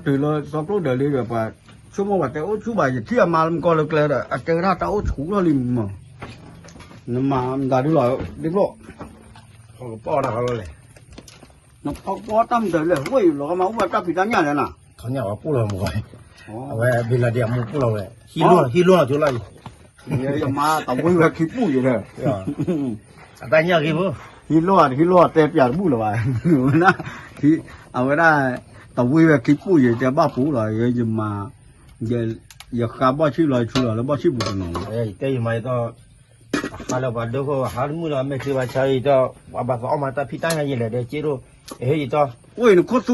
တုၤလၢစီၤကျိဒၢးလံဒီး ပှၤဆိကမိၣ်ပှၤတဲအိၣ်ဆူၣ်ဘၣ် ယထံၣ်အမါလၢမုၢ်ကီၢ်လၢကျဲဒီး အတဲဝဲဒၣ်တၢ်အိၣ်ဆူၣ်ထီၣ်လံမး, နမၤမတၤဒုလီၤ ဒ့ကျိၣ်, နဖီကပီၣ်တၢ်မတၤလဲၣ်, ဝဲၢ်လီၤကမၤအိၣ်ဘၣ်တၢ်ဖံးတၢ်ညၣ်လဲၣ်နၤ, ထီၣ်ညၣ်ဝဲပူၣ်လီၤမး, အဝဲဘ့လၤဒ့အမူပူၣ်လီၤဝဲ, ဟံးလိၢ်လီၤကၠိလီၤအံၤ, ယမါတဝ့ဝဲခံပူၣ်ယဲဒီး အတၢ်ညၣ်ဂ့ၤဖိ, ဟံးလိၢ် ဟံးလိၢ်တဲပၠးတဘူၣ်လၢၤဘၣ်, အဝဲဒၣ် တဝ့ဝဲခံပူၣ်ယဲ တဲဘၣ်ပူၤလီၤ, ယမါ ယဃါဘီၣ်ဆံၣ်လီၤ ယဆူလီၤလၢဘီၣ်ဆံၣ်ပူၤတနီၤလီၤ, ယတဲယမါယသီၣ်, အဟးလၢပှၤဒိၣ်ခိၣ် အဟးတမုာ်လီၤ အမဲာ်ချံဘၣ်ဆါအံၤဒီး ပှၤဘၣ်သးအီၣ်မၤတၢ်ဖံးတၢ်ညၣ်ယဲလဲၣ် ဒီးက့ဒိၣ်, အဟ့ၣ်ယတီၢ်, အိၣ်အံၤနခိၣ်သူ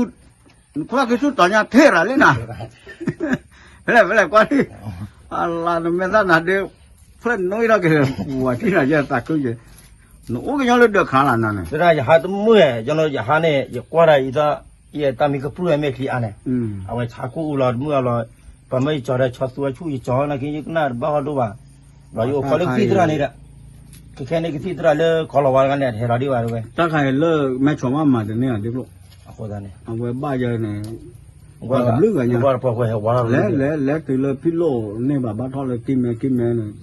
နခိၣ်သူတၢ်ညၣ်ထဲရၤလံနၤ, ဖဲလဲၣ်ဖဲလဲၣ်ကွၢ်လံ, အလါနမဲာ်သၣ်နၤဒ့ ဖျဲၣ်နိအံၤထီၣ်က့ၤ ပှၤထံၣ်နၤယဲသးခုက့ၤ, နအိၣ်ကညီလၢဒၢးခါလၢနၤန့ၣ်, သရၣ်ယဟးတမုာ်, ယဟးန့ၣ် ယကွၢ်ဒၣ်အံၤသီၣ်, ယတၢ်မံကပြုၢ်ဝဲမဲာ်ချံအါန့ၣ်, အဝဲဆါကိၣ်အူလီၤတမုာ်အလီၤ, ပှၤမၢယကၠီၤဒီးဆီသူအဆူၣ်ယကၠီၤနာ်က့ ယကနၣ်တဘၣ်ဟီဒိၣ်ဘၣ်, ဒီးယအိၣ်ခိးလၢကသံၣ်သရၣ်န့ၣ်ဒီး, ခဲခဲန့ၣ်ကသံၣ်သရၣ်လၢကီၢ်လီၤဝါတဂၤန့ၣ် အတဟဲလီၤဒံးဘၣ်တဝဲ, တၢ်ခါအံၤလၢမဲဆီမးမၤတန့ၢ်အီၤဒ့ကျိၣ်, အဃိသတးန့ၣ်, အဝဲဘၣ်ယဲန့ၣ် ပှၤတဘျုးဂၤညါ, လဲၤလဲၤလဲၤတုၤလၢဖံလိၣ်န့ၢ်ဘၣ် ဘၣ်ထီၣ်လၢကံၢ်မဲကံၢ်မဲန့ၣ်,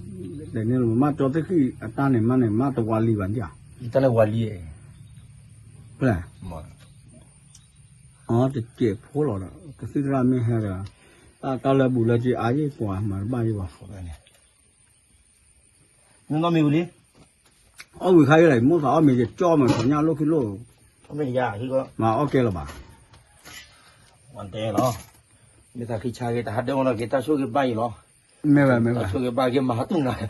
တဲန့ၣ်မး ကၠီသ့ၣ်ဃံၣ်အတၢ်န့ၣ်မးန့ၣ် မးတဝါလံဘၣ်ဒံးဧါ, တၢ်န့ၣ်ဝါလံ, ဖဲလဲၣ်, အတစဲးဖိလီၤဒီး ကသံၣ်သရၣ်မ့ၢ်ဟဲဒီး, တၢ်တၢ်လၢဘူးလၢက့အါယ့ၢ်ပှၤမၤတဘၣ်ယ့ၢ်ဘၣ်, မ့ၢ်နီၢ်မံၤဝံၤလံ အီၣ်ဝံၤခါအံၤလဲၣ် မိၢ်သးအီၣ်မ့ၤကၠီမ့ၤ ထီၣ်ညၣ်လိၣ်ခံလိၣ်, မၤအီၣ်ကဲလၢၤဘၣ်, ဝတဲလီၤ, မ့ၢ်သးခံဆါက့ၤ တဟးဒၢမနီၢ်က့ၤ တၢ်ဆိၣ်ဂ့ၤဘၣ်အံၤလီၤ, မ့ၢ်ဝဲမ့ၢ်ဝဲ, တၢ်ဆိၣ်ဂ့ၤဘၣ်က့ၤမၤဟးတူၢ်နၤ, အီၣ်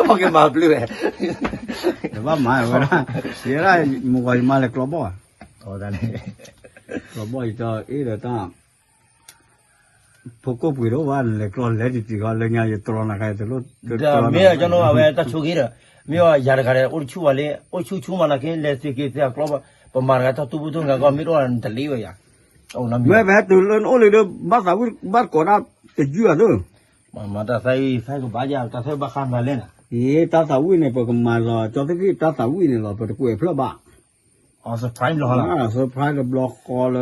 က့ၤမၤဘျုးဝဲ, တဘၣ်မၤဝဲဒၣ်, ယဲဒၣ်မုၢ်ဂီၤယမါလဲၤကျီဘီၣ်, ကျီဘီၣ်ယတအ့ၣ်ဒီးတၢ် ဖိကိၣ်ပှ့ၤတအိၣ်ဘၣ် လဲၤကျီလဲၤတံၢ်တံၢ်ဃီ လၢညါယတြီနၤခါ ယတလိၣ်, မ့ၢ်ကၠီနီၢ် အဝဲတၢ်ဆိၣ်ဂ့ၤဒီး, မ့ၢ်အီၤယၤတဂၤဒီး အိၣ်တဆူၣ်ဘၣ်လံ, အိၣ်ဆူၣ်ဆူၣ်မးနၤက့ လဲၤသ့က့ၤသ့အကျီဘၣ်, ပမၤတဂၤတၢ်တူၢ်ဘူၣ်ထီၣ်နၤကီၢ် မ့ၢ်တအိၣ်နတလ့ဝဲယၤ, မ့ၢ်ပဟဲတုၤလၢနအိၣ်လံဒီး ဘၣ်သးဝံၣ်ဘၣ်တကိးတၢ်တယုၢ်အသိး, မၤတၢ်သးအံၤ သးကဘၣ်ယၤ တၢ်သးဘၣ်ဃးနၤလဲၣ်နၤ, အံၤတၢ်သးဝံၣ်န့ၣ် ပကမၤလီၤ ကၠီသ့ၣ်ဃံၣ်တၢ်သးဝံၣ်န့ၣ်လီၤ ပတကွဲးဖျၢၣ်ဘၣ် surprise တဘျီဃီလၢ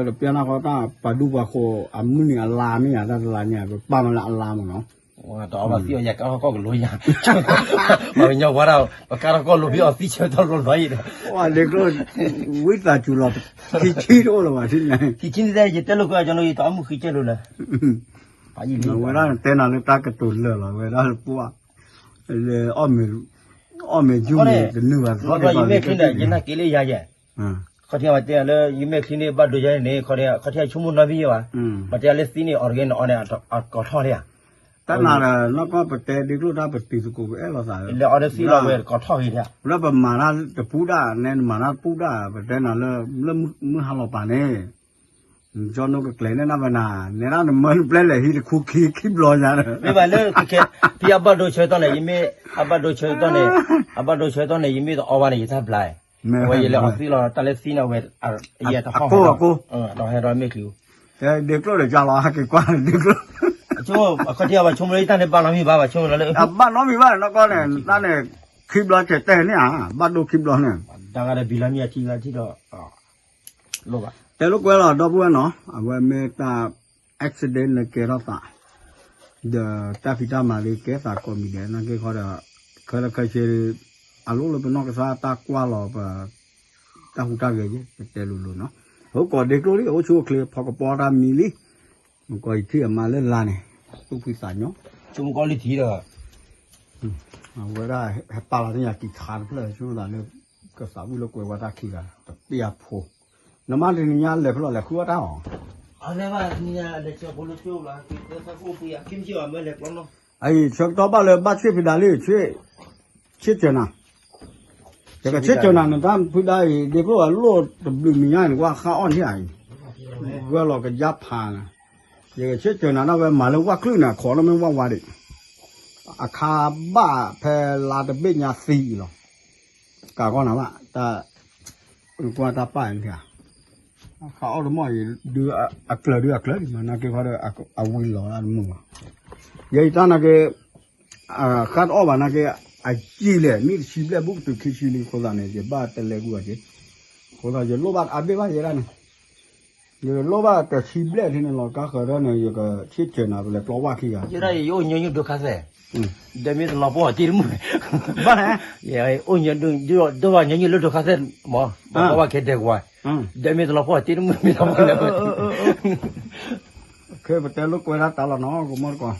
တပျဲနၢ်ဃီတၢ် ပှၤဒူပှၤဃိး အမုၢ်နံၤအလါမ့ၢ်ယၤ တၢ်တလါညါ ပပာ်မၤလၢအလါမးနီၤ, တအီၣ်ဘၣ်သံအီၤ ယကါထီၣ်ကီၢ်ကလိယၤ, ပှၤကညီဝါဒၣ် ပကါထီၣ်ကီၢ်လိဖံအီၤသံဆၢကတီၢ်လီၤလီၤအံၤဒီး, ဝဲလ့ကျိ ဝံသးစူၤလီၤ ခံဆံတအိၣ်လၢၤဘၣ်ထံၣ်ညါ, ခံဆံန့ၣ်တဲ ယတဲလိာ်ကွဲကၠီနီၤ ယတအီၣ်မုၢ်ဃံကဲလိာ်လၢ ဝဲဒၣ်တဲနၤလၢတၢ်ကတိၤလၢာ်လီၤ ဝဲဒၣ်ပှၤ လၢ အီၣ်မ့ၤ အီၣ်မ့ၤယူၢ်မ့ၤတနုာ်ဘၣ် ခီဒီးယမဲာ်ချံန့ၣ် ယနၢ်က့ၤလၢယၤယဲၢ်, ခီထံၣ်ဝဲတဲလၢယမဲာ်ချံန့ၣ် ဘၣ်ဒိယဲၢ်န့ၣ် ခီထံၣ်ဆိကမိၣ်နီတမံၤယဲၢ်ဘၣ်, ပတဲလၢသံန့ၣ် အီၣ်တဂ့ၤန့ၣ် အီၣ်န့ၣ် အကီၤထီၣ်လံဧါ, တၢ်နၤဒီး နီၢ်ကီၢ်ပတဲဒ့ကျိၣ်တၢ်ပတံၤသကိးပအဲၣ်လိာ်သး လၢအီၣ်ဒီးသံလီၤဝဲကီၤထီၣ်ဂ့ၤလံဧါ, လၢပမၤတၢ်တပူၤဒၣ် နဲနမၤတၢ်တပူၤဒၣ် ပတဲနၤလၢ လၢမုၢ်ဟါလီၤပာ်န့ၣ် ကၠီနိကကျဲၤန့ၣ်နၢ်ဝဲနၤ နဲဒၣ်နမၢနပျဲလဲၤဟံးတခူခံခံဘျီညါဒီး မ့ၢ်ဘၣ်လၢ ဖဲအဘၣ်ဒိဆၢကတီၢ်န့ၣ် ယမ့ၢ် အဘၣ်ဒိဆၢကတီၢ်န့ၣ် အဘၣ်ဒိဆၢကတီၢ်န့ၣ် ယမ့ၢ်တအီဘၣ်န့ၣ် ယတၢ်ဘျါ, အဝဲယလဲၤအီၣ်သံလီၤ တၢ်လၢသံန့ၣ် အဝဲ ယဲတဟီၣ်ဟဲဒီး ဒီးဟဲဒီးမ့ၢ်ချံ, ဒ့ကျိၣ်ဒီးကၢ်လီၤ ဟဲက့ၤကွၢ်ဒ့ကျိၣ်, အခီၣ်ထံၣ်အဘၣ်ဆိကမိၣ်လၢယတၢ်န့ၣ်ဘၣ်နီတမံၤဘၣ် ဘၣ်ဆိကမိၣ်လၢ အဘၣ်နီတမံၤဘၣ်နီၢ်ကီၢ်န့ၣ် တၢ်န့ၣ် ခံဘျီကတဲန့ၣ်ဧါ ဘၣ်ဒိခံဘျီန့ၣ် တၢ်ဂၤဒီးဘံလီၤမ့ၢ်အထံဂၤထံၣ်ဒီး လိၣ်ဘၣ်, တဲလိာ်ကွဲလီၤ ဒီပုၢ်ဝဲၢ်နီၤ အဝဲမ့ၢ်တၢ် accident လၢကဲထီၣ်သး, ဒီးတၢ်ဖံးတၢ်မၤလၢကဲသးကိးမံၤဒဲး နာ်က့ခီဒီး ခဲလၢာ်ခဲဆ့ အလိၣ်လၢပနီၢ်ကစၢ်တၢ်ကွၢ်လီၤပ တၢ်ဟူးတၢ်ဂဲၤယဲ ပတဲလိၤလိၤနီၤ, အိၣ်ကိးဒ့ကျိၣ်လံ အိၣ်ဆူၣ်အိၣ်ချ့ ဖီကပီၤတၢ်မံလံ, မ့ၢ်ကီးယထံၣ်အမါလၢလါန့ၣ် သူၣ်ဖှံသးညီ, ဆိကမိၣ်ကီးလံထံဒီး အဝဲဒၣ်ဟဲပာ်လီၤသ့ၣ်ညါကံၤခါတဖျၢၣ် ဆိကမိၣ်သးလၢ ကသးဝံၣ်လၢကွဲးဝဲတၢ်ခံဂၤ တပ့ၢ်အဖိ, နမါတနံၤညါလဲၤဖဲလဲၣ်လဲၤဃုအီၣ်တၢ်အီၤ, အအံၤဆၢကတီၢ်ဘၣ်လၢဘၣ်ဆ့ၣ်ဖံးဒါလံ ဆ့ၣ်ကၢၤနၤ, ယကဆ့ၣ်ကၢၤနၤ နတၢ်ဖုဒါအံၤ ဒ့ကျိၣ်အလိၣ်တဘျုးမံၤညါန့ၣ် ကွၢ်ဃါအီၣ်န့ၣ်အံၤ, ဂၢၢ်လီၤကယါဖးနၤ, ယကဆ့ၣ်ကၢၤနၤဒၣ်ဝဲမၤလၢဝၣ်ချုၣ်န့ၣ် အခီၣ်န့ၣ်မ့ၢ်ဝၣ်ဝါဒံး, အခါဘၣ်ဖဲလါတဘ့ၣ်ညါသံအံၤလီၤ, ကးကီၢ်နၤဘၣ် တၢ် ကွၢ်တၢ်ပာ်န့ၣ်ဧါ, ဃါအီၣ်တမီၢ်အံၤ ဒုးအကျၢၤဒုးအကျၢၤဒံးမး နာ်က့ခီဒီး အဝံၤလီၤတမုာ်ဘၣ်, ယဲယတၢ်နာ်က့ ဃါတအီၣ်ဘၣ်နာ်က့ အယံာ်လဲၣ် နံၣ်တဆံဘျဲၣ်ဘူးကတုၤခံဆံလံ အဃိသတးန့ၣ် ယဘၣ်တလဲၤကွံာ်အီၤက့ၤ, အဃိသတးယလိၣ်ဘၣ်အါဘ့ၣ်ဘၣ်ယဲဒၣ်န့ၣ်, ယလိၣ်ဘၣ်တဆံဘျဲၣ်ထံန့ၣ်လီၤ ကါဃၢၤဒီးန့ၣ် ယကဆ့ၣ်စၢၤနၤ ပလဲၤပျီဝၣ်ခံဂၤ ယအိၣ်ညီနုၢ်ဒိခါသဲး, ဒဲမ့ၢ်တလီၤပှီၢ်တ့ၢ်တမုာ်, ဘၣ်လဲၣ်, ယအိၣ်ညီနုၢ်ဒိၣ်ဘၣ်ညီနုၢ်လၢဒိခါသဲးမး, ပှၤပျီဝၣ်ခဲဒဲကဝါ, ဒဲမ့ၢ်တလီၤပှီၢ်တ့ၢ်တမုာ်မ့ၢ်လီၤပှီၢ်လဲၣ်, ခဲပတဲလိာ်ကွဲတၢ်တၢ်လီၤနီၤ ကမီၢ်တကီၢ်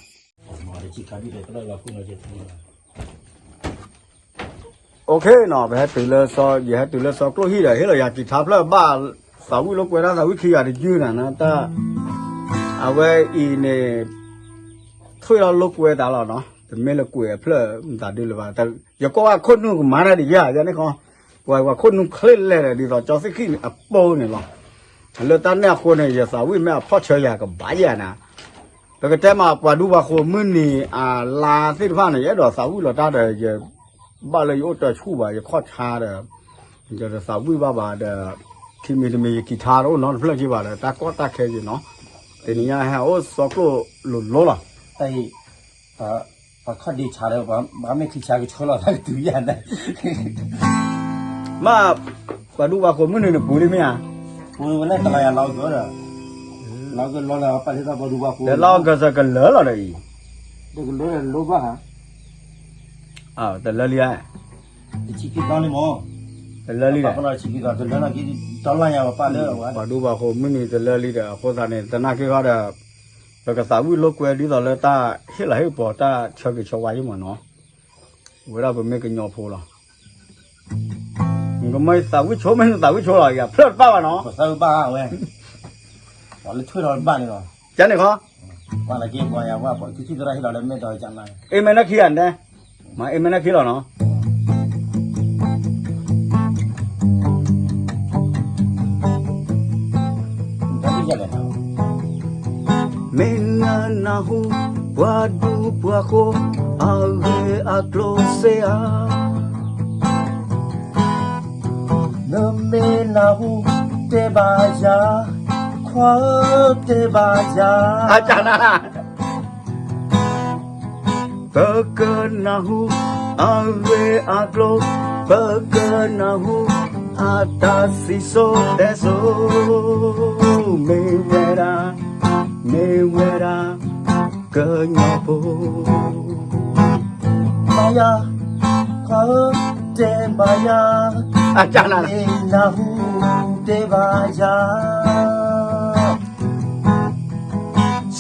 OK နီၤ ပဟဲတုၤလၢစီ ယဟဲတုၤလၢစီကျိၣ်ဟံၣ်ဒီး ဟ့ၣ်လီၤယၤကံၤထါဖျၢၣ်ဘၣ် သးဝံၣ်လိာ်ကွဲတၢ်သးဝံၣ်ခံဂၤတယုၢ်နၤနတၢ်, အဝဲအံၤန့ၣ် ထွံၣ်လီၤလိာ်ကွဲတၢ်လီၤနီၤ တမ့ၢ်လၢကွဲးအဖျၢၣ်မတၤဒုလၢၤဘၣ်, ယကွၢ်ဝဲခိၣ်နူာ်ကမၤတၢ်ဒ်ယၤယၤန့ၣ်ဃီ, ပှၤခိၣ်နူာ်ချ့လဲၣ်ဒီး ဒ်သိးကၠီသ့ၣ်ခံန့ၣ်အပိန့ၣ်လီၤ, လၢတၢ်န့ၣ်အဃိန့ၣ် ယသးဝံၣ်မ့ၢ်အဖီၣ်ဆၢယၤကဘၣ်ယၤနၤ ပကတဲမးပှၤဒူပှၤဃိၤမုၢ်နံၤအလါသ့ၣ်တဖၣ်န့ၣ် ယအဲၣ်ဒိးသးဝံၣ်လီၤတၢ်ဒီး ယဘၣ်လၢယအိၣ်တၢ်ဆူၣ်ဘၣ် ယခီၣ်ဆါဒီး ယတသးဝံၣ်ဘၣ်ဘၣ်ဒီး ခံမံၤတမံၤယကံၤထါတအိၣ်နီတဖျၢၣ်က့ဘၣ်ဒီး တၢ်ကီတၢ်ခဲက့နီၤ, တနံၤညါဟဲအိၣ်စီကျိၣ်လိၤလိၤလီၤ. ပှၤခီၣ်ဒ့ဆါဒီး ပှၤမ့ၢ်ခံဆါကဆှၢလီၤတၢ်ကတုၤယၤန့ၣ် မ့ၢ် ပှၤဒူပှၤဃိၤမုၢ်နံၤန့ၣ်ပူၤလံမ့ၢ်ဧါ, ပူၤဝဲလၢတလါယၤလီၤကဒီး, လီၤကလီၤလၢပာ်လၢပှၤဒူပှၤဃိၤ တလါကစၢၢ်ကလၢာ်လီၤဒီးအံၤ, တကလၢာ်လိဘၣ်ဧါ, တလၢာ်လံဧါ, တဆံခံသီန့ၣ်မ့ၢ်, တလၢာ်လံဒီး, တလၢာ်လံက့ၤ တလၢာ်လံက့ၤ တလါယၤပာ်လၢ ပှၤဒူပှၤဃိၤမုၢ်နံၤတလၢာ်လံဒီး အဃိသတးန့ၣ် သနာ်က့ဃီဒီး ပကသးဝံၣ်လိာ်ကွဲဒ်သိးလၢတၢ်ဟ့ၣ်လီၤဟ့ၣ်ကပီၤတၢ်ဆၢဂ့ၤဆၢဝါယံမ့ၢ်နီၤ, ဝဲဒၣ်ပမ့ၢ်ကညီဖိလီၤ. နကမ့ၢ်သးဝံၣ်ဆိမ့ၢ်နသးဝံၣ်ဆိလီၤ ယဖျၢၣ်တဘၣ်ဘၣ်နီၤ, ပသးဝံၣ်ဘၣ်ဝဲ, ပှၤလၢထွံၣ်ထီၣ်တဘၣ်န့ၣ်လီၤ, ကန့ၣ်ခီ, ပှၤလၢက့ၤပှၤယၤဝဲ ပှၤခံထံၣ်သရၣ်ဟ့ၣ်လီၤလၢမဲာ်ဒီးကနၤ, အ့မဲာ်နၢခံဂၤန့ၣ်, မ့ၢ်အ့မဲာ်နၢခံလီၤနီၤ. မ့ၢ်နနၢ်ဟူ ပှၤဒူပှၤဃိၤ အဂ့ၢ်အကျိၤစ့ဧါ, နမ့ၢ်နၢ်ဟူ တဲဘၣ်ယၤ, ခွါဧၢ တဲဘၣ်ယၤ, အတၢ်နၤ ပကနၢ်ဟူ အဂ့ၢ်အကျိၤ, ပကနၢ်ဟူ အတၢ်စံၣ်စိၤတဲစိၤ, မ့ၢ်ဝဲဒၣ်, မ့ၢ်ဝဲဒၣ် ကညီဖိ, ဘၣ်ယၤ, ခွါဧၢ တဲဘၣ်ယၤ, အတၢ်နၤ မ့ၢ်နၢ်ဟူ တဲဘၣ်ယၤ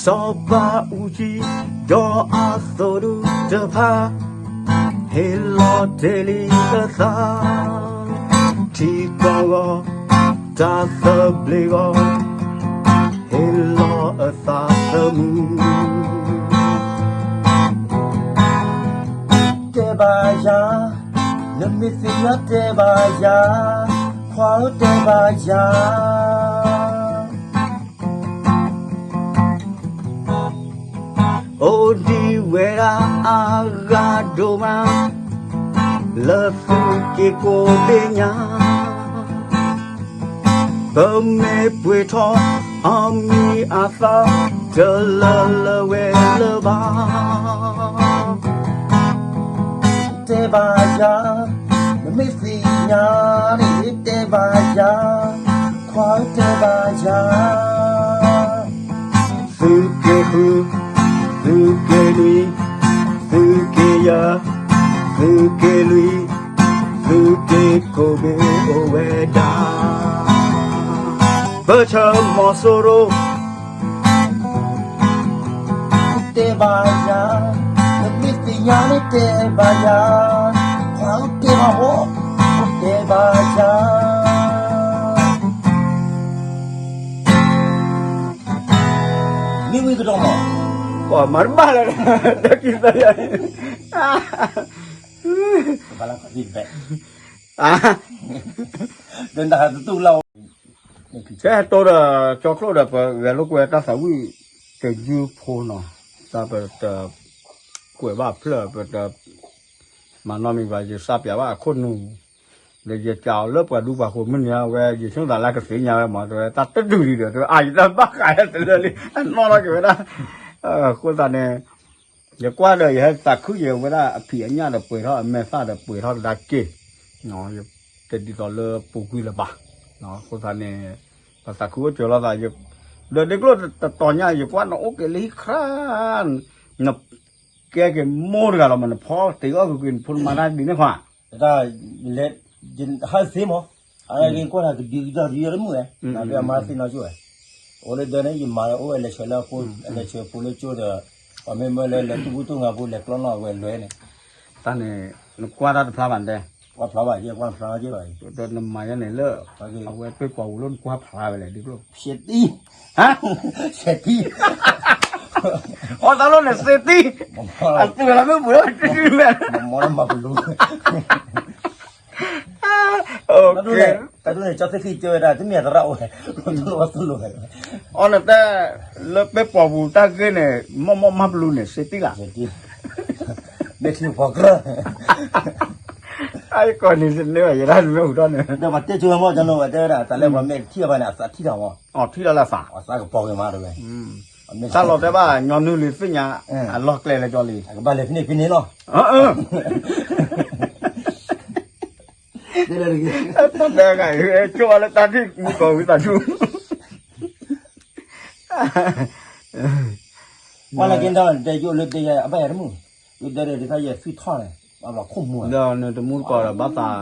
စီၤပၤအူကၠံ ဒီးအသိၣ်ဒူတဖၣ် ဟ့ၣ်လီၤတ့ၢ်လံအသး ထံကီၢ်ဂီၤ တၢ်သဘျ့ဂီၤ ဟ့ၣ်လီၤအသးသမူ တဲဘၣ်ယၤ, နမ့ၢ်သ့ၣ်ညါတဲဘၣ်ယၤ, ခွါဧၢ တဲဘၣ်ယၤ, အိၣ်ဒံးဝဲဒၣ်အဂၤဒိၣ်မး လၢသုးက့ကိးဘ့ၣ်ညါ ပမ့ၢ်ပှ့ၤထီၣ်အမံၤအသၣ် တလၢလၢဝဲလၢၤဘၣ်. တဲဘၣ်ယၤ, နမ့ၢ်သ့ၣ်ညါန့ၣ် တဲဘၣ်ယၤ, ခွါဧၢ တဲဘၣ်ယၤ. သုးက့ဃု, သုးက့နွံ, သုးက့ယဲၢ်, သုးက့လွံၢ်, သုးက့ကိးဘ့ၣ်အိၣ်ဝဲဒၣ် ပဆၢမီၤစိရိၤ တဲဘၣ်ယၤ, နမ့ၢ်သ့ၣ်ညါန့ၣ်တဲဘၣ်ယၤ, ခွါဧၢ တဲဘၣ်အီၤ, တဲဘၣ်ယၤ. မ့ၢ်ဝံၤကဒီးမး, ပှၤမၤတဘၣ်လၢၤ, တၢ်ကံၢ်သၢယၤန့ၣ်, ဘၣ်လၢခီၣ်သံၣ်တဘ့ၣ်, ဒ်နတတူၢ်လီၤ, ကဲတိဒီးကၠီကျိာ်ဒီး ပဂဲၤလိာ်ကွဲတၢ်သးဝံၣ်တယုၢ်ဖိနီၤ, တၢ်ပတကွဲးဘၣ်ဖျၢၣ် ပတ မၤနီတမံၤဘၣ် ယစးပၠးဘၣ်အခိၣ်နူာ်, ဒီးယစးအီၤလၢပှၤဒူပှၤဃိၤမုၢ်နံၤအဝဲ ယဆိကမိၣ်သးလၢကသ့ၣ်ညါဝဲမး တဲဝဲတၢ်တဒူၣ်လံဒီး တဲဝဲအါယတၢ်ဘၣ်ဃးတလၢလံ အနီၢ်ထီၣ်က့ၤဝဲဒၣ်, အဃိသတးန့ၣ် ယကွၢ်ဒီးယဟဲသးခုယဝဲဒၣ်အဖံးအညၣ်ဒီးပှဲၤထီၣ်အမဲာ်သၣ်ဒီးပှဲၤထီၣ်ကဒါက့ၤ, တဒ်သိးလၢပူၤကွံာ်လၢၤဘၣ်, အဃိသတးန့ၣ် ပသးခုအိၣ်စၢၤလိာ်သး, ဒီးဒ့ကျိၣ်တတီၤညါ ယကွၢ်နအိၣ်က့ၤလၢဟံၣ်ခရၣ်, နကဲက့ၤမိၢ်တဂၤလီၤမး နဖီတ့ၢ်အီၣ်ကွံာ်ကွံာ် နဖိနမါတၢ်ဒ်န့ၣ်ခွါ, တၢ်လဲၤ ဟးသ့မး, အက့ၤကွၢ်တၢ်ကဒုကဒီးဒုးယီၤလၢမုၢ်ဝဲ, နဘၣ်အမါသ့ၣ်နီၢ်ကၠိဝဲ, အိၣ်လၢဒၢန့ၣ် ယမၤလၢအိၣ်ဝဲလဲၤဆှၢလၢအဖိ, လဲၤဆှၢဖိလၢကၠိဒီး, ပှၤမ့ၢ်မၢလၢလဲၤတူၢ်ဘူၣ်တူၢ်ငါဖိလဲၤကျီနီၣ်ဝဲလွဲန့ၣ်, တၢ်န့ၣ်, နကွၢ်တၢ်တဖျါဘၣ်တဲ, ကွၢ်ဖျါဘၣ်ယဲ ကွၢ်ဖျါက့ၤဘၣ်, နမၤယဲန့ၣ်လၢ, အဝဲပ့ၢ်ပှၤဝူၤလၢနကွၢ်ဖျါဝဲလဲၣ်ဒ့ကျိၣ်, သ့တံၢ်, သ့တံၢ်, အီၣ်တၢ်လိၣ်န့ၣ်သ့တံၢ်, အတုၤလီၤမ့ၢ်ပှဲၤလီၤတံၢ်တံၢ်မဲာ်, မၤပလူ တၢ်ဒ်န့ၣ် ကၠီသ့ၣ်ဃံၣ်ကၢဝဲဒၣ် တမ့ၢ်အသရၣ်အိၣ်ဝဲ, တလိၣ်ဝဲတလိၣ်ဝဲ, အီၤနတဲ, လၢပဲပှၤပူၤတၢ်ဂ့ၢ်န့ၣ်, မီၢ်မီၢ်မၤပလူန့ၣ် သ့တံၢ်လၢ်, မ့ၢ်ထံဖီကြၢၢ်, အကီၢ်န့ၣ်န့ၣ် ယဲဒၣ်နမ့ၢ်ဟူထီၣ်န့ၣ်, ဒီးပှၤတဲဆိဝဲမီၢ်ကၠီနိဝဲတဲဝဲဒၣ် တၢ်လၢပှၤမ့ၢ်ထံၣ်အီၤဘၣ်န့ၣ် အသးထံၣ်ထီၣ်မီၢ်, အီၤထံၣ်လီၤလၢအသး, အသးကပီၤဂ့ၤမးတဝဲ, တၢ်လီၤတဲဘၣ် ညီနုၢ်လံသ့ၣ်ညါ, အလီၢ်ကျဲလဲၤကၠီလံ, အကဘၣ်လဲၤဖဲန့ၣ်ဖဲန့ၣ်လီၤ တၢ်တဲဂၤအံၤ ကၠိဝဲလၢတၢ်ထံၣ်မူကီၢ်ဝံသးစူၤ, ပှၤလၢက့ၤဒီးတဲယိၣ်လၢတဲယၤအဘၣ်ယၤတမုၣ်, ယတဲဒီးဒ်သိးယသူၣ်ထီၣ်န့ၣ်, ဘၣ်ဘၣ်ခိၣ်မူ, ဒီးနတမူတကိးဒီးဘၣ်သး,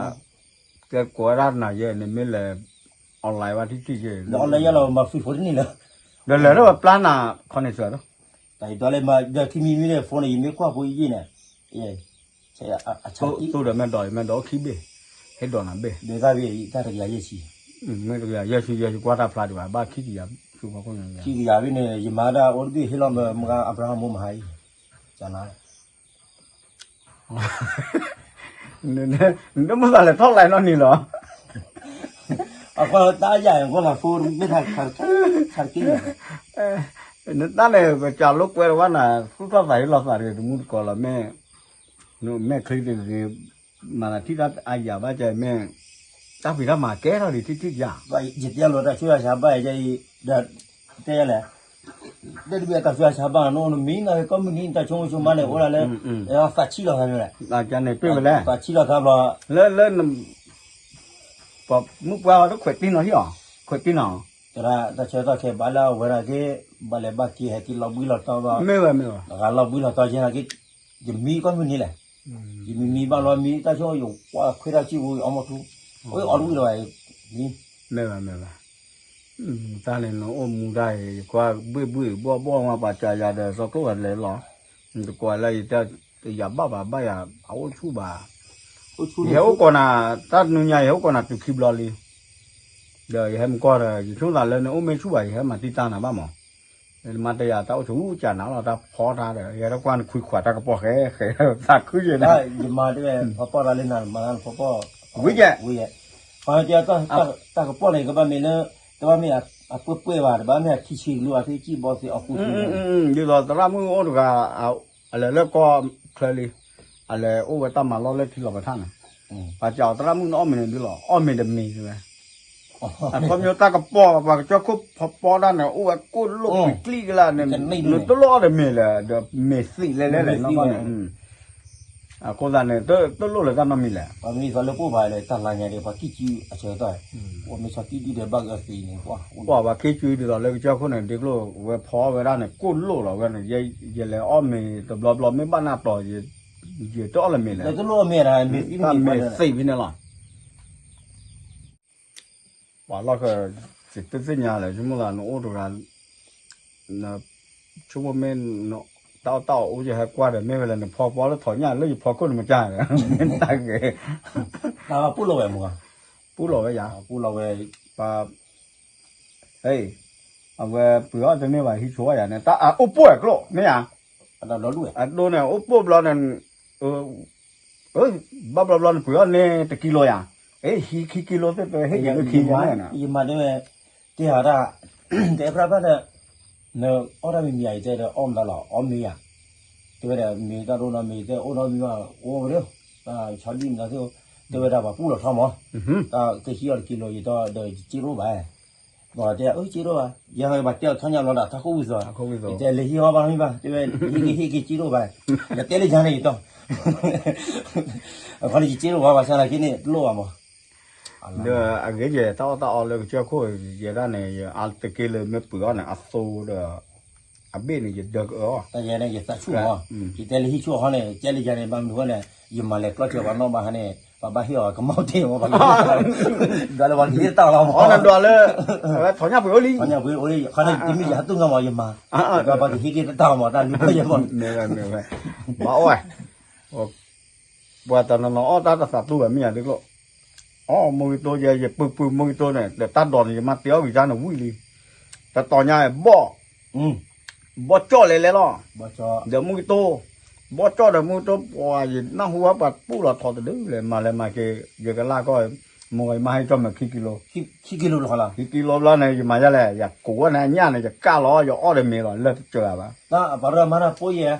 ကဲကိးဝဲဒၣ်နၤယဲန့ၣ်မ့ၢ်လဲၤ, onlineဘၣ်ထံၣ်ထံၣ်ယဲ, ဒီးလဲၤထီၣ်ပျါနၤ, ခီန့ၣ်စၢၤဒီး, တၢ်ယဒီးလၢမၤဒီးခံမံၤမံၤန့ၣ် phoneန့ၣ် ယမ့ၢ်ကွၢ်ဖိယံာ်န့ၣ်, သိဒီးမဲာ်ဒီးယမဲာ်ဒီးအိၣ်ခံဘ့ၣ်, ဟဲဒိးနၤဘ့ၣ်, တၢ်တကယၤယဲၢ်ဆံ, မ့ၢ်တကယၤယဲၢ်ဆံ ယဲၢ်ဆံကွၢ်တၢ်ဖျါဒံးဘၣ် ဘၣ်ခံကယၤ, ခံကယၤဘ့ၣ်န့ၣ် ယမၤဒၣ်အိၣ်တဘ့ၣ်ဟ့ၣ်လီၤမ့ၢ်မုၢ်ဂၤ Abraham မိၢ်မဟါအံၤ, ကနၤ နတမ့ၢ်သးလဲၤထီၣ်လဲၤနီတမံၤလီၤ, အဃိတၢ်ယၤအံၤ ကွၢ်သးဖိမ့ၢ်ခါ, နတၢ်န့ၣ် ပကးလိာ်ကွဲတဝဲနၤ သူၣ်ထီၣ်သးဟ့ၣ်လီၤသးတဂ့ၤ တမူတကိးလီၤ မ့ၢ်, မ့ၢ်ချ့တဂ့ၤ, မၤသးထံၣ်တၢ်အယၤဘၣ်ကဲမ့ၢ်, တၢ်ဖံးတၢ်မၤကဲထီၣ်ဒံးထံၣ်ထံၣ်ယၤ, ယတဲလီၤတၢ်ဆူးတၢ်ဆါဘၣ်အံၤအံၤ, ဒီး, တဲလဲၣ် တဲတဘၣ်တၢ်ဆူးတၢ်ဆါဘၣ်နီၤ နမံၤနီၤ ကိးမုၢ်နံၤ တၢ်ဆိကမိၣ်ဆိကမးန့ၣ် အိၣ်ဒၣ်လၢ, သးဆံးလီၤသးန့ၣ်, သးဆံးလီၤသးဘျီ, လၢ, လၢ, ပှၤမုၢ်ပှၢ်အီၤတခွဲးတံၢ်နီၤဟံၣ်အီၤ, ခွဲးတံၢ်နီၤ, တၢ်ဆၢကတီၢ်ခဲအံၤဘၣ်လၢအဝဲဒၣ်က့, ဘၣ်လဲၤဘၣ်က့ၤဟဲက့ၤလီၤဘှံးလီၤတီၤဘျီ, မ့ၢ်ဝဲမ့ၢ်ဝဲ, တဂၤလီၤဘှံးလီၤတီၤက့ၤ, ယမံကီၢ်မုၢ်နံၤလဲၣ်, ယမံမံဘၣ်လီၤမံတၢ်ဆိကမိၣ်ယကွၢ်ခွဲးတၢ်စုပူၤ အီၣ်မီၢ်ထူ, အီၣ်တဝံၣ်လီၤဘၣ်, မ့ၢ်ဝဲမ့ၢ်ဝဲ တၢ်န့ၣ်နအိၣ်မူတၢ်အံၤ ယကွၢ်ဘှ့ၣ်ဘှ့ၣ်ဘှီၣ်ဘှီၣ်မး ပှၤစၢၤယၤဒီးသီကျိၣ်ဂၤလဲၤလီၤ, နတကွၢ်လၢယတဲ, ယၤဘၣ်ဘၣ်ဘၣ်ယၤ, အအိၣ်ဆူၣ်ဘၣ်, ယဟဲအိၣ်ကိးနၤ, တၢ်နူညါယဟဲအိၣ်ကိးနၤတုၤခံဘျီလံ, ဒီးယဟဲမုၢ်ကီၢ်ဒီး ယဆိကမိၣ်သးလၢနအိၣ်မ့ၢ်ဆူၣ်ဘၣ် ယဟဲမၤတံၢ်တၢ်နၤဘၣ်မး, နမၤတယၤတၢ်အိၣ်ဆူၣ်ကၢ်နၤလီၤ တၢ်ဖီတၢ်ဒီး ယဟဲတကွၢ်နခွံခွးတၢ်ကပီၤဃဲဃဲ, သးခုယဲဒၣ်, ယမၤတဝဲဖီပီၢ်တၢ်လၢနၤမၤတၢ်ဖီပီၢ်, ဝံၤယဲ, တၢ်ကပီၢ်န့ၣ် ကဘၣ်မ့ၢ်လၢ, တဘၣ်မ့ၢ်အပှဲၢ်ပှဲၢ်ဘၣ် တဘၣ်မ့ၢ်အထံဆံးကလိအထံကံၣ်ဘီသ့အီၤကူ, ဒ်သိးသရၣ်မုၣ်အိၣ်တဂၤ, အလဲၤလၢကီၢ်ချၢလံ, အလဲၤအိၣ်ဝဲတၢ်မၤလီၢ်လၢထံလီၤပထၣ်န့ၣ်, ပှၤစံးအီၤသရၣ်မုၣ်နအီၣ်မ့ၤန့ၣ်ဒုလီၤ အီၣ်မ့ၤတမ့ၤဝဲ, အခီပညီတၢ်ကပီၢ် ပှၤကစၢၢ်ခိၣ်ဖီပီတၢ်န့ၣ် အိၣ်ဝဲကိၣ်လိၣ်ကွံာ်ကျံကလၢ်န့ၣ်, နတလိၣ်အီၣ်တမ့ၤလဲၣ် ဒီးမ့ၤသံးလဲၤလဲၤလဲၤနီၢ်ကီၢ်န့ၣ်, အဃိသတးန့ၣ် တလိၣ်လၢတၢ်နီတမံၤလဲၣ်, ပှၤမ့ၢ်သီလၢပိၢ်ဖးလၢတၢ်လါညါဒီး ပှၤကံၣ်စုအဆၢကတီၢ်, ပှၤမ့ၢ်ဆီကံၣ်ဒုဒီးဘၣ်ကသ့န့ၣ်, ပှၤဘၣ်က့ၤစုဒ်သိးလၢကစၢၢ်ခိၣ်န့ၣ် ဒ့ကျိၣ်ဝဲဖီဝဲဒၣ်န့ၣ် ကိၣ်လိၣ်လီၤဝဲန့ၣ်, ယလဲၤအီၣ်မ့ၤတဘျီဘျီ မ့ၢ်ဘၣ်နၢ်တီၤ, ယတအီၣ်လၢမ့ၤလဲၣ်, တၢ်မ့ၤသံးဖဲန့ၣ်လီၤ. ပှၤလီၢ်ဃၢၤ, ယတသ့ၣ်ညါလၢၤ ဆိကမိၣ်သးနအိၣ်တဂၤ, ဆိကမိၣ်မ့ၢ်, တၢ်အီၣ်တၢ်အီအိၣ်ယဟဲကွၢ်ဒီး မ့ၢ်ဝဲလၢနဖီပီလၢထီၣ်ညၣ်လၢယဖီခိၣ်န့ၣ်မတၤ, မ့ၢ်တၢ်ဂ့ၤ, ပူၣ်လီၤဝဲမ့ၢ်, ပူၣ်လီၤဝဲယၤ, ပူၣ်လီၤဝဲ, ပှၤ အဝဲပှ့ၤအီၣ်တန့ၢ်ဘၣ် ဟံးဆိဝဲယၤန့ၣ် တၢ်အအိၣ်ပိၢ်အကျိၣ်မ့ၢ်ဧါ, အဒိန့ၣ် အိၣ်ပိၢ်ဘျီန့ၣ်, ဘၣ်ဘျီဘျီန့ၣ် ပှ့ၤအီၣ်န့ၢ်တကံလိယၤ, ဟံးခံကံလိသ့ၣ်တဟ့ၣ်က့ၤလၢခံန့ၣ်, ယမၤတဝဲ, တဲဟးတၢ်, တဲဖျါဖျါဒီး, နအီၣ်တၢ်မံၤမံၤဧါ ယတဲဒီး အီၣ်မတၤလီၤ အီၣ်မ့ၤဧါ, တဲဝဲဒၣ်မ့ၤတၢ်ဒိၣ်နီတမံၤ တဲအိၣ်နီတမံၤဘၣ် အိၣ်ဝဲဒၣ်, ဆီဒံၣ်မတၤသ့ၣ်, တဲဝဲဒၣ်ပှၤပူၣ်လီၤထီမး, တၢ်ကဟံးအီၣ်တကံလိ ယတဲဒီးယစ့ရိၣ်ဘၣ်, ဘၣ်တဲအၢစ့ရိၣ်ဘၣ် ယဟဲဘၣ်တဲအီၤထီညါလီၤဒၣ် တၢ်ခိၣ်ဝံၤသီ, ယတဲလဲၤဟံးဟီဘၣ်မ့ၢ်ဘၣ် တဲဝဲ, ဟံးက့ၤဟံးက့ၤစ့ရိၣ်ဘၣ်, ယတဲလၢယၤန့ၣ်ယတီ, အခီန့ၣ်ယစ့ရိၣ်ဘၣ် ဘၣ်ဆၣ်သနာ်က့န့ၣ် တလိၣ်ဘၣ်မး ဒီးအဂ့ၤယဲ တၢ်အီၣ်တၢ်အီလၢကစၢၢ်ခိၣ် ယဲဒၣ်န့ၣ် ယအါတက့ၢ်လၢမ့ၢ်ပုၢ်အီၣ်န့ၣ် အသိဒီး အဘ့ၣ်န့ၣ် ယဒၢကအၢအီၣ်, ယသးဆူၣ်မး, ယတဲလၢဟံၣ်ဆူၣ်အီၤန့ၣ် ကဲလၢယၤန့ၣ် ဘၣ်မနုၤဃိလဲၣ် ယမၤလဲၤကျီစၢၤပှၤနီၣ်ဘၣ်ဟါန့ၣ် ပှၤဘၣ်ဟ့ၣ်အီၤကမီၤတ့ၢ်မး ပှၤကဒွးလၢပှၤကဟ့ၣ်တၢ်လီၤမး, ဒွးလၢ ထီၣ်ညၣ်ပှ့ၤအိၣ်လံ, ခီန့ၣ်တမ့ၢ်ယဟးတူၢ်ငါမး ယမၤ, ပှၤကဟ့ၣ်က့ၤတၢ်လီၤမး တၢ်လူၤပှၤယဲမး, ဘၣ်အီၣ်ဝဲ ပှၤတနီၤနီၤအီၣ်တၢ်တသးတူၢ်ဘၣ်မ့ၢ်ယၤဒ်ကျိၣ်, အီၣ်မူကတိယဲ ယပုၢ်ပုၢ်မူကတိန့ၣ် ဒီးတၢ်ဒိးန့ၣ် ယမၤတ့အီၣ်ဂံၢ်ကၢ်န့ၣ်ဝံၣ်လံ, တတီၤညါဘီၣ်, ဘီၣ်ကၠီၣ်လဲၤလဲၤလီၤ, ဒီးမူကတိ, ဘီၣ်ကၠီၣ်ဒီးမူကတိ ပှၤယနၢ်ဟူဝဲပှၤပူၣ်လီၤထီတဒုလဲၣ် မၤလဲၤမၤက့ၤ ယကလၢ်ကီၢ်, မ့ၢ်ဝဲယမၤဟဲကၠီၣ်မဲာ်ခံကံလိ, ခံကံလိဘျီန့ၣ် ယမၤယဲလဲၣ် ယကိးဝဲန့ၣ် အညၣ်န့ၣ် ယကၢ်လီၤ ယအီၣ်ဒီးမ့ၤလီၤ လၢတစၢၤဘၣ်, ပှၤရၢမၤတၢ်ပိၢ်ယဲ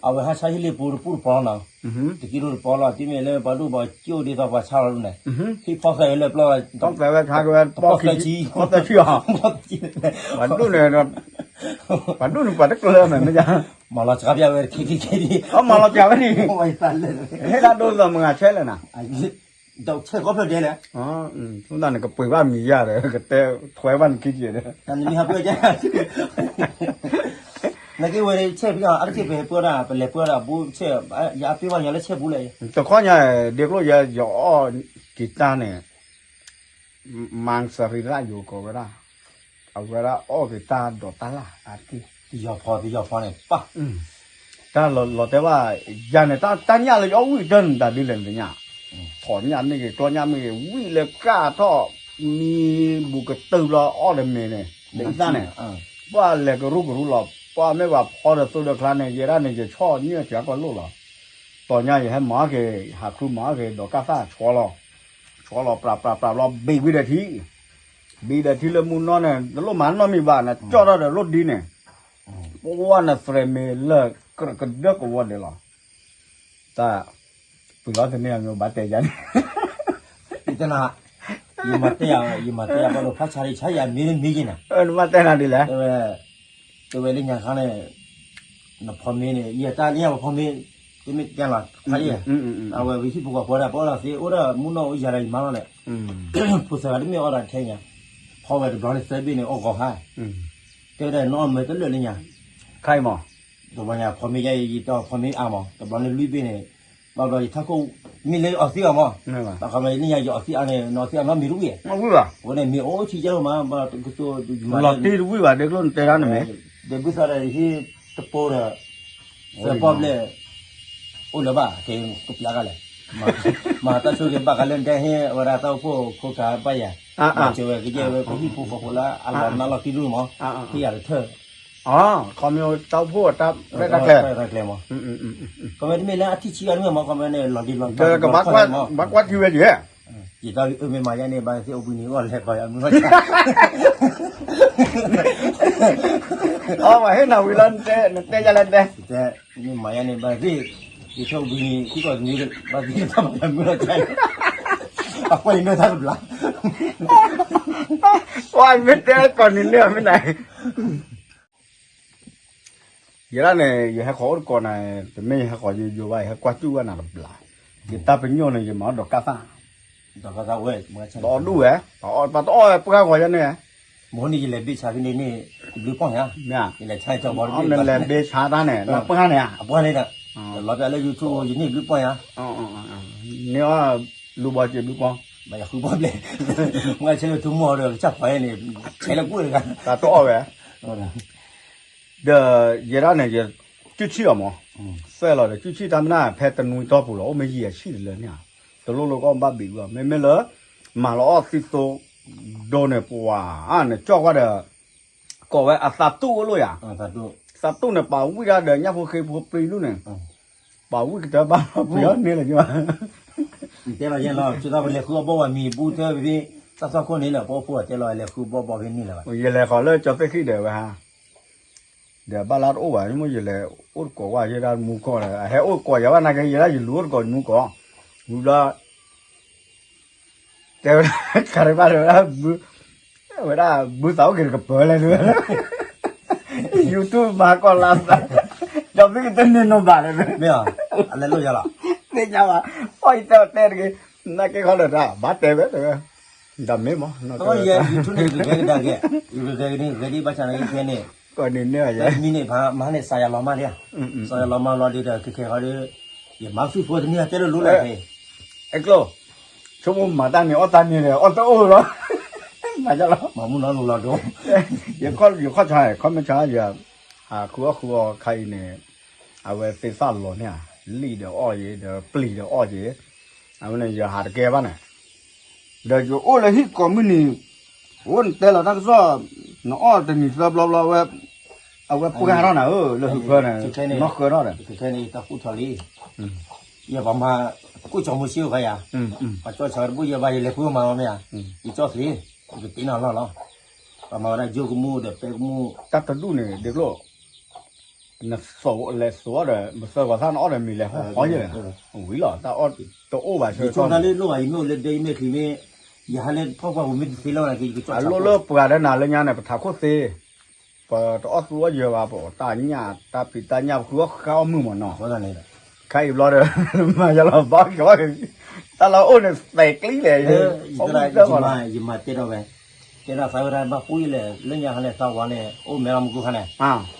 အဝဲဟးဆါဟံၣ်လ့ပူၤတပူၤတပီၤနီၤ, တကံလိတပီၤလီၤ တုၤမ့ၢ်လၢပှၤဒိၣ်ပှၤကၠိၣ်ဒ်သိးပှၤဆါလီၤဒ်န့ၣ်, ဟံၣ်ဖီၣ်သၢဝဲလၢပျီ, ဝဲဆါကဝဲ ဖီၣ်သၢဆံ, ပှၤဒိၣ်န့ၣ်, ပှၤဒိၣ်န့ၣ်ပှၤတကျၢၤမးမ့ၢ်ယါ, မၤလီၤစှၤပျၢ်ဝဲခံခံခံ, အမၤလီၤစှၤဝဲန့ၣ်, ဟ့ၣ်တၢ်ဒိၣ်သိးမုၢ်ဂၤဆဲလဲၣ်နၤ, ဆဲကီၢ်ဖျၢၣ်ဒဲးလဲၣ်, နကပှ့ၤဘၣ်မံၤယါဒီး ကတဲထွဲဘၣ်နခံက့ၤဒီး, နက့ၤဝဲဆဲဖံအါတက့ၢ် ပဟဲပၢဒၣ် ပလဲၤပၢဒၣ်အဘူးဆဲ, ယအပ့ၤဘၣ်ညီလၢဆဲဘူးလဲၣ်, တခီညါ ဒ့ကျိၣ်ယဲ ယအီၣ်ကံၤတၢ်န့ၣ် မၤစရီရၣ်ယိၤကိးဝဲဒၣ်, အဝဲဒၣ်အီၣ်က့ၤတၢ်ဒိးတၢ်လၢ်အါတက့ၢ်, တယီၤဖီတယီၤဖီန့ၣ်ပၢ်, တၢ်လီၤတဲာ်ဘၣ်, ယၤန့ၣ် တၢ်ညၣ်လၢယအီၣ်ဝံၣ်ကတၢၢ်န့ၣ်တၢ်ဒ်လဲၣ်နသ့ၣ်ညါ, ဖီၣ်ညၣ်မ့ၢ်ဂ့ၤ ကျီညၣ်မ့ၢ်ဂ့ၤ ဝံၣ်လၢကၢ်ထီၣ်, မံဘူးကတုာ်ဘျီအီၣ်ဒီးမ့ၤန့ၣ်, ဒ်အံၤသၣ်န့ၣ်, ပှၤလဲၤကရူၢ်ကရူၢ်လီၤ ပှၤမ့ၢ်ဘၣ်ဖီဒီးသိဒီးချါန့ၣ် ယဲဒၣ်န့ၣ် ယဆီၣ်ညၣ်ကၢ်ကီၢ်လိၣ်လီၤ, တီၤညါယဟဲမၤက့ၤ ဟးခုမၤက့ၤ ဒီးကၢ်သၣ်ဆီလီၤ, ဆီလီၤပြးပြးပြးဘျီဘ့ၣ်ဝံၤဒီးထံ ဘ့ၣ်ဒီးထံလၢမူနီၢ်န့ၣ် နလိၣ်မၤနီတမံၤဘၣ် နကၠီၣ်ထီၣ်ဒီးလိၣ်ဒ်န့ၣ်, ပဝဲနသရဲးမ့ၤလၢကဒၢကဝီၤဒဲးလီၤ, တၢ်, ပှ့ၤလီၤတန့ၢ်အမ့ၢ်ဘၣ်တဲယၤန့ၣ်, ယတဲနၤ, ယမၤတဲယၤ, ယမၤတဲယၤဘၣ်ဒီးဖးဆါဒံးဆါယၤမ့ၢ်မ့ၢ်ယဲနၤ, နမၤတဲနၤဒ်လဲၣ်, တဲဝဲလၢညါခါန့ၣ် နဖီမ့ၤန့ၣ် ယတၢ်လၢညါပဖီမ့ၤ, တမ့ၢ်တဲလီၤ ဖးယဲၢ်, အဝဲပဟံၣ်ဖိဃီဖိဒၣ် ပအီၣ်လီၤသ့ အိၣ်ဒီးမူနီၢ်အိၣ်ယၤဒီးယမါလီၤလဲၣ်, ဖိသၢဂၤတမ့ၢ်အီၣ်ဒီးထဲညါ, ဖီဝဲတဘျီန့ၣ်သၢဘ့ၣ်န့ၣ် အီၣ်ဂီၤဟါ, တဲဝဲဒၣ်နီၢ်အီၣ်မ့ၤတလၢာ်လၢညါ, ခါအံၤမး, တဘျီညါဖီမ့ၤယဲအံၤ ယတဖီမ့ၤအါမး တဘျီန့ၣ်လွံၢ်ဘ့ၣ်န့ၣ်, ဘၣ်ဘျီယထးခိၣ်, မ့ၢ်လၢအီၣ်သံအီၤမး, တခီမ့ၢ်လၢညါယအီၣ်သံအါန့ၣ် နအီၣ်သံအါနီတမံၤတဝံၣ်, အဝဲန့ၣ်မ့ၢ်အိၣ်ထံယဲၢ်မး, လီၤတံၢ်တဝံၣ်ဘၣ် ဒဲကျိၣ်နတဲတၢ်န့ၣ်မ့ၢ်, ဒဲဘုသးဒီးဟ့ၣ်တပိဒီး, သၢပီၣ်ဘျဲၣ်, အိၣ်လၢၤဘၣ် ကပျးကလဲၣ်, မၤတၢ်ဆိက့ၤဘၣ်ဃးလၢဒဲဟ့ၣ်ဝဲဒၣ်တၢ်အိၣ်ဖှိၣ်ခိၣ်ကးဘၣ်ယၤ, မၤစၢၤဝဲကယဲၣ်ဝဲပဟံၣ်ဖိဃီဖိလၢအလီၤနးလီၤကံဒိၣ်မး, ဟ့ၣ်ယၤတထၢၣ် ခီမ့ၢ်တၢ်အိၣ်ဖှိၣ်တၢ်ရဲၣ်တၢ်ကျဲၤ, တၢ်ရဲၣ်တၢ်ကျဲၤမး, ခီမ့ၢ်တမ့ၢ်လၢအထံၣ်ဆံးအါတမ့ၢ်မး ခီမ့ၢ်န့ၣ် လီၤဒံးလီၤတီၤမး, ဘၣ်ကွၢ်ထံဝဲယဲၢ်, ယတၢ်အၢမ့ၢ်မၤယါန့ၣ် ဘၣ်သ့ၣ်အိၣ်ဘှံးနံၤအဂီၢ်လဲၤကီးယၤမုၢ်လီၤဆါ, အဝဲဟ့ၣ်နၤဝံၤလီၤ နတဲယၤလဲၣ်တဲ, မ့ၢ်မၤယါန့ၣ် ဘၣ်သ့ၣ်, ယဆိၣ်ဘှံးနံၤ ထံကီၢ်တနွံ ဘၣ်သ့ၣ်တဖၣ်မၤယၤမုၢ်လီၤဆါ, အကွၢ်ယၤမ့ၢ်တၢ်တဘျီ, ကွၢ်မ့ၢ်တဲကိးနံၤန့ၣ်မ့ၢ်နၤ ယဲဒၣ်န့ၣ် ယဟဲဃီၤအိၣ်တကိးနၤ, တမ့ၢ်ယဟဲဃီၤယိယိဘၣ် ယဟဲကွၢ်စူၣ်ဝဲနၤတဘျီ, ယတၢ်ပညိၣ်န့ၣ် ယမၤအီၣ်ဒီးကၢ်သၣ်, တအီၣ်ဒူၣ်ဝဲ, ပှၤတအီၣ်ဝဲပှၢ်ဂီၤယဲန့ၣ်, မ့ၢ်န့ၣ်ယလဲၤဘ့ၣ်ဆါဖဲန့ၣ်န့ၣ်, ဘျုးပီၢ်ညါ, ယလဲၤဆါကီဘီတဘ့ၣ်, နလဲၤဘ့ၣ်ဆါတၢ်န့ၣ် လီၤပှၢ်န့ၣ်ဧါ, အပှၢ်န့ၣ်ဒီး, လီၤပျၢ်လၢ YouTube ယန့ၣ်ဘျုးပီၢ်ညါ, န့ၢ်အီၣ်လူၤဘီစ့ဘျုးပီၢ်, ဘၣ်ယဃုပီၢ်ဘျဲၣ်, မ့ၢ်ဆဲလၢထူမီၢ်ဒီး ကစၢ်ဖီးယဲန့ၣ်, ဆဲလၢကူၣ်တဂၤ, တၢ်တအီၣ်ဝဲ, ဒီးယဲဒၣ်န့ၣ် ယကၠူၣ်ဆံၣ်အီၤမး, စဲလီၤဒီး ကၠူၣ်ဆံၣ်တၢ်မနုၤ ဖဲတနွံတီၢ်ပူၤလီၤ အိၣ်မ့ၢ်ယံာ်အဆံၣ်တလၢန့ၣ်ဧါ, တလိၣ်လိၣ်ကီၢ်ဘၣ်ဘံးဝဲ, မ့မ့ၢ်လၢ မၤလီၤအီၣ်သံသိဒိန့ၣ် ပှၤန့ၣ် ကၠီၣ်ကွၢ်ဒီး ကိးဝဲအသးတူၣ်အိၣ်လိာ်ယၤ, သးတူၣ်န့ၣ် ပာ်ဝံၣ်တၢ်ဒီးညၣ်ဖိဃ့ဖိပျံၤဒူၣ်န့ၣ်, ပာ်ဝံၣ်ကတၢၢ်ဘၣ်လီၤ ပှ့ၤအီၣ်န့ၢ်လၢၤက့ၤဘၣ် တဲလီၤယဲလီၤ ကၠိသီၣ်ပလဲၤဃုအီၣ်ဘီဝဲမံၤဘူးသၢဖဲ တၢ်သွၣ်ခိၣ်န့ၣ်လၢ ပအိၣ်ဖိအတဲလီၤ လဲၤဃုဘီဘီဖဲန့ၣ်လၢၤဘၣ် ယလဲၤဃီၤလၢကၠီသ့ၣ်ဃံၣ်ဒီးဝဲဟါ ဒီးဘၣ်လၢတအိၣ်ဘၣ် မ့ၢ်ယလဲၤအိၣ်တကိးဝဲယဲဒၣ်မူကီၢ်ဒီး အဟဲအိၣ်တကိးယၤဘၣ်နာ်က့ ယဲဒၣ်ယလူၤအိၣ်တကိးမူကီၢ် ဝံၤဘျီ တဲဝဲဒၣ် ခးတဘၣ်တဲဝဲဒၣ် ဝဲဒၣ်ဘုသးအိၣ်က့ၤတကပၤလဲၣ်တဲဝဲဒၣ် YouTube မၤကီၢ်လၢသး ဒီးမ့ၢ်ကတန့ၢ်နီၢ်ဘၣ်လဲၣ် မ့ၢ်အလဲၤလိၣ်ယၤလီၤ သ့ၣ်ညါဘၣ် အီၣ်ယတဲအီၤတဲတဂ့ၤ နာ်က့ခီဒီးတၢ် ဘၣ်တဲဝဲတဲဝဲ ဒီးမ့ၢ်မး, ယ YouTube န့ၣ် ယကဂဲၤကဒါက့ၤ, ယကဂဲၤကဒါက့ၤ ဂဲၤဒ်ဘၣ်ဆၣ်န့ၣ် ယကဲန့ၣ်, ကီးန့ၣ်န့ၢ်ယဲ, မံန့ၣ် မၤန့ၣ် စးယၤလီၤမၢ်လံ, စးယၤလီၤမၢ်လီၤဒ်ဒီး ခဲခဲဟီဒီး ယမၤသူၣ်ဖိတနံၤတဲလိာ်လိၤလဲၣ်, အဲကျိ, ဆိကမိၣ်မၤတၢ်န့ၣ် အီၣ်တၢ်န့ၣ်ဒီး အီၣ်တအိၣ်လီၤ, မၤလီၤ, မၤမူနီၤလိၤလီၤဒိ, ယခီၣ်ဆါ ခီၣ်မ့ၢ်ဆါယၤ, ဟးဃုအီၣ်ဃုအီခါအံၤန့ၣ်, အဝဲသ့ၣ်သၣ်လီၤန့ၣ်ဧါ, လံၣ်ဒီးအီၣ်ယဲ ဒီးပျံၤဒီးအီၣ်ယဲ, အဝဲန့ၣ်ယဟးတကဲဘၣ်န့ၣ်, ဒီးယအိၣ်လၢဟံၣ်ကိးမုၢ်နံၤ, အိၣ်နတဲလီၤတၢ်ကစီၣ်, နအီၣ်တနံၤသၢဘျီဘျီဝဲ, အဝဲပှၢ်ထီၣ်နၤဧၢ, လၢဟူးဖၢန့ၣ်, နီၢ်ဃၢထီၣ်ဒီး, ခဲန့ၣ်တၢ်ဃူထီၣ်လံ, ယပှၤမၤ, ကိၣ်ကၠီမူစ့အိၣ်ခါယၤ, ပှၤကၠီဆၢတဘိယဲဘၣ် ယလဲၤဃုမၤလီၤမ့ၢ်ဧါ, ယကၠီသ့, ယကတ့နီၤလီၢ်လီၤ, ပှၤမၤဝဲဒၣ်ယိကမူဒီးပဲကမူ, တၢ်တဒူၣ်န့ၣ် ဒ့ကျိၣ် နသိးလဲၤသိးအီၣ်ဒီး မသၢဂီၤသၣ်နအီၣ်ဒီးမံၤလဲၤဟီၣ်ဟီယဲၢ်, ဝံၤလီၤ, တၢ်အီၣ်တအိၣ်ဘၣ်ဆၢ, ယကၠီတၢ်လၢလိၣ်ဘၣ် ယမ့ၢ်အိၣ်လၢဒဲယမ့ၢ်ချံမ့ၢ်, ယဟးလၢဖီၣ်ပှၢ်ပူၤမ့ၢ်တသ့လၢၤဘၣ်န့ၣ် ယကၠီ, အလိၣ်လၢပှၤလၢနၤလၢညါန့ၣ် ပထးခိၣ်သ့, ပတအီၣ်သူအီၣ်ယၢၤဘၣ် ပတၢ်ညၣ်တၢ်ဖံးတၢ်ညၣ် ပဃုအီၣ်ဃုအီၣ်မုၢ်မးနီၤ, ခါအံၤဘျီဒီး, မၤယလီၤဘီကီ, တၢ်လီၤအိၣ်န့ၣ်သဲးကျံလဲၣ်, ယမၤတဲဒီးဝဲ, တဲဒၣ်သးဝဲဒၣ်ဘၣ်ပူၤယလဲၣ် လၢညါခါန့ၣ် သးဝၤန့ၣ် အိၣ်မဲာ်လီၤမူခိၣ်ခါန့ၣ်,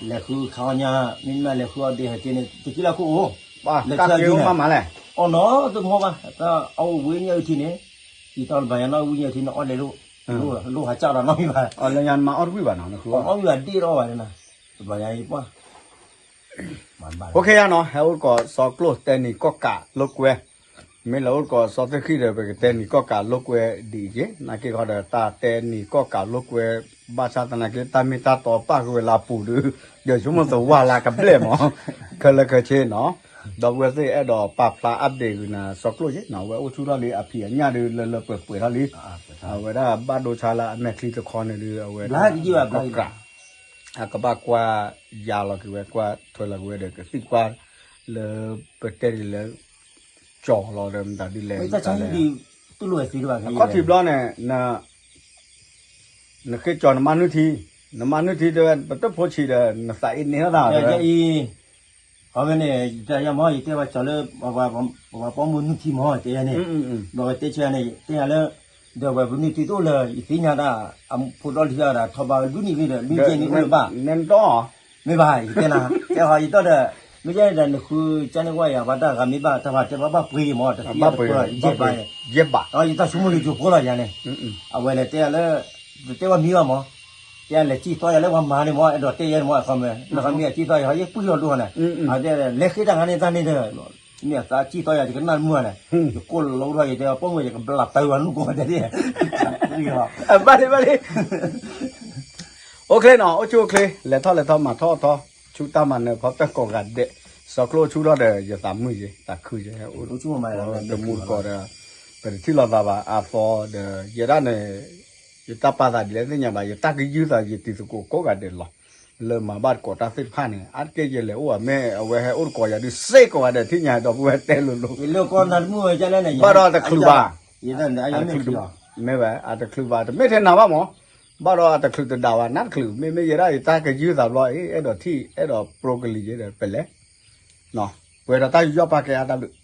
လဲၤဃုခါအီၣ်ညါ, မ့မ့ၢ်လဲၤဃုအီၣ်ဒ့ဟဲက့န့ၣ် တကံလၢခိၣ်အိၣ်, လဲၤဆၢက့အိၣ်မးမးလဲၣ်, အီၣ်နီတမီၢ်ဘၣ်, တၢ်အအိၣ်ဝံၤညၣ်အုၣ်ထံန့ၣ်, ယတီလၢဘၣ်ယၤနီၣ်ဝံၤညၣ်အုၣ်ထံန့ၣ် အီၣ်လဲၤလိၣ်, လိၣ်ဟးကၢ်ဒီးနီတမံၤဘၣ်, လၢညါမၤအီၣ်တဝံၣ်ဘၣ်နီၤ, အီၣ်ဝံၤဘၣ်ဒ့ၣ်ဒီးအီၣ်ဘၣ်, ဘၣ်ယၤအံၤပှၢ် OK ယါနီၤ, ဟဲအိၣ်သကိးစီကျိၣ်တဲနံၤကီၢ်ကးလိာ်ကွဲ, မ့ၢ်လၢအိၣ်သကိးစီသ့ၣ်ဃံဒီး ပကတဲနံၤကီၢ်ကးလိာ်ကွဲဒ်အံၤက့ၤ, နာ်က့ခီဒီး တၢ်တဲနံၤကီၢ်ကးလိာ်ကွဲ, ဘၣ်ဆၣ်သနာ်က့ တၢ်မ့ၢ်တၢ်တီပၣ်ဃုာ်ဝဲလၢအပူၤဒီး, ဒီးဆိကမိၣ်သဝၤလၢကဘျဲၣ်မး, ခဲလၢာ်ခဲဆ့နီၤ, ဒီပုၢ်ဝဲၢ်သ့ၣ်အဲၣ်ဒိးပာ်ဖျါ update ဂုာ်နၤစီကျိၣ်က့ၤနီၤ, အဝဲအိၣ်ဆူၣ်ထီၣ်လံ အဖံးအညၣ်ဒုးလၢလၢပှဲၤပှဲၤထီၣ်လံ, အဝဲဒၣ်ဘၣ်ဒိဆါလၢအမဲာ်ချံတခီန့ၣ်ဒုး အဝဲဒၣ်ကီၢ်ကး အကဘၣ်ကွၢ်ယါလီၤက့ၤဝဲ ကွၢ်ထွဲလီၤက့ၤဝဲဒီး ကသံၣ်ကွၢ်လၢ ပတဲဒ်လဲၣ် ကၠီၤလီၤဒီးမတၤဒ်လဲၣ် အခီၣ်ထံးဘျီန့ၣ် နဃ့ကၠီၤနမါနုၢ်ထံ, နမါနုၢ်ထံတဲဝဲ ပတဖိဆံးဒီး နသးအ့န့ၢ်ထီၣ်သးတဲဝဲ အဝဲန့ၣ် ယတဲယၤမ့ၢ် ယတဲဝဲကၠီၤလၢ ပှၤပိာ်မုၣ်နုၢ်ထံမ့ၢ် တဲယၤန့ၣ် ဒီးဝဲတဲဆၢန့ၣ် တဲယၤလၢ ဒီးဝဲပနုၢ်ထံတအိၣ်လၢ ယသ့ၣ်ညါဒၣ် အဖိဒီလံၤဒၣ် ထီၣ်ဘးဝဲလွံၢ်နံၣ်လံဒီး လွံၢ်ကဲန့ၣ်အိၣ်လၢၤဘၣ် မ့ၢ်ဘၣ် ယတဲနၤ တဲဟီယတီၢ်ဒီး မ့ၢ်ကဲန့ၣ်ဒီး နဃုကန့ၢ်ဝဲယၤ ပှၤတၢ်ဂၤမ့ၢ်ဘၣ် တၢ်ဘၣ်တဲဘၣ်ဘၣ်ပှ့ၤမ့ၢ် တသံယဲၢ်ဘၣ် ယတၢ်ဆိကမိၣ်လၢယိၤဖိလီၤယၤန့ၣ် အဝဲလဲၤတဲယၤလၢ တတဲဝဲမံၤဘၣ်မ့ၢ် တဲယၤလဲၤစံၣ်သီယၤလၢပှၤမၤန့ၣ်မ့ၢ် အဲၣ်ဒိးတဲယဲန့ၣ်မ့ၢ် အခီမ့ၢ် လၢခီမ့ၢ်အစံၣ်သီယၤ ယပှံၢ်လီၤဒိၣ်န့ၣ် တဲလဲၤဃ့တၢ်ဂၤန့ၣ်တၢ်န့ၣ်ဒီး မ့ၢ်အသးစံၣ်သီယၤ ယကနၣ်မုာ်န့ၣ် ယကိးလီၤအိၣ်ထီၣ်ယတဲ ပိာ်မုၣ်ယကဘျးတၢ်ဝဲနုၢ်ကိးတဲ ဘၣ်လံဘၣ်လံ အိၣ်ချ့နီၤ အိၣ်ဆူၣ်အိၣ်ချ့ လဲၤထီၣ်လဲၤထီၣ်မၤထီၣ်ထီၣ် ဆူတၢ်မၤနၢၤဖီတၢၣ်ကိးဂၤဒဲး စီၤကျိဆူၣ်ထီၣ်ဒီး ယသးမုာ်ယဲ သးခုယဲ တမူတကိးဒီး ပတထံၣ်လိာ်သးဘၣ် အသီဒီး ယဲဒၣ်န့ၣ် ယတၢ်ပာ်သးဒ်လဲၣ်သ့ၣ်ညါဘၣ် ယတၢ်ကယုၢ်သးယတံၤသကိးကိးဂၤဒဲးလီၤ လၢမၤဘၣ်တကိးတၢ်သ့ၣ်တဖၣ်န့ၣ် အါတက့ၢ်ယလဲၤအိၣ်ဘၣ် မ့ၢ်အဝဲဟဲအိၣ်တကိးယၤဒုးစ့ၢ်ကီးဂၤဒဲး ထံၣ်ညါဒီပုၢ်ဝဲၢ်တဲလိၤလိၤ ဘၣ်ဒီးတချုးဘၣ် မ့ၢ်ဝဲ အတချုးဘၣ် တမ့ၢ်ထဲနၤဘၣ်မး ဘၣ်ဒီးအတချုးတဒၣ်ဘၣ် နတချုး မ့မ့ၢ်ယဲဒၣ်ယတၢ်ကယုၢ်သးဘျီ အဲၣ်ဒိးထံၣ် အဲၣ်ဒိးပြိကလံၤယဲဒီး ပလဲၤ ပှဲၤဒီးတၢ်ယူးယီၣ်ပာ်ကဲအါတဘျုး